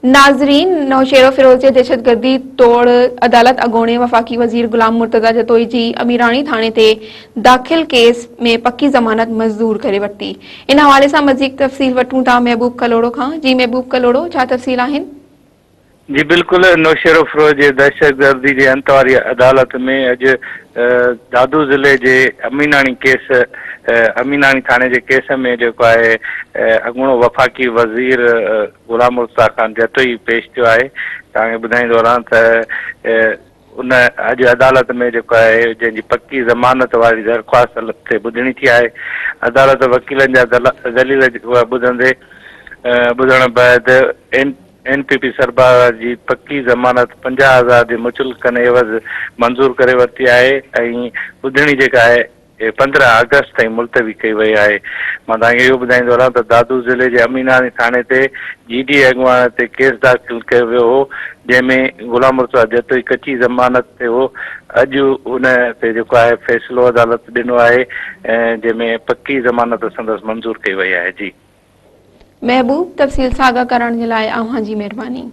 ناظرين نوشهروفيروز جي دهشتگردي ٽوڙ عدالت اڳوڻي وفاقي وزير غلام مرتضيٰ جتوئي جي اميراڻي ٿاڻي تي داخل ڪيس ۾ پڪي ضمانت منظور ڪري ورتي ان حوالي سان مزيد تفصيل وٺون ٿا محبوب ڪلهوڙو کان جي محبوب ڪلهوڙو ڇا تفصيل آهن؟ جي بلڪل نوشهروفيروز جي دهشتگردي جي انت واري عدالت ۾ اڄ دادو ضلعي جي اميناڻي ڪيس اميناڻي ٿاڻي جي ڪيس ۾ جيڪو آهي اڳوڻو وفاقي وزير غلام مرتضيٰ خان جتوئي پيش ٿيو آهي توهان کي ٻڌائيندو هلان ته ان اڄ عدالت ۾ جيڪو آهي جنهن جي پڪي ضمانت واري درخواست تي ٻڌڻي ٿي آهي عدالت وڪيلن جا دليل ٻڌندي ٻڌڻ بعد اين اين پي پي سربراهه جي پڪي ضمانت 50,000 جي مچلڪن عيوض منظور ڪري ورتي آهي ۽ ٻڌڻي جيڪا آهي 15 آگسٽ تائين ملتوي ڪئي وئي آهي. مان توهان کي اهو ٻڌائيندو هلان ته دادو ضلعي جي اميناڻي ٿاڻي تي جي ڊي اي اڳواڻ تي ڪيس داخل ڪيو ويو هو جنهن ۾ غلام مرتضيٰ جتوئي ڪچي ضمانت تي هو اڄ ان تي جيڪو آهي فيصلو عدالت ڏنو آهي جنهن ۾ پڪي ضمانت سندس منظور ڪئي وئي آهي جي. محبوب تفصيل ساڳا ڪرڻ جي لاء اوهان جي مهرباني.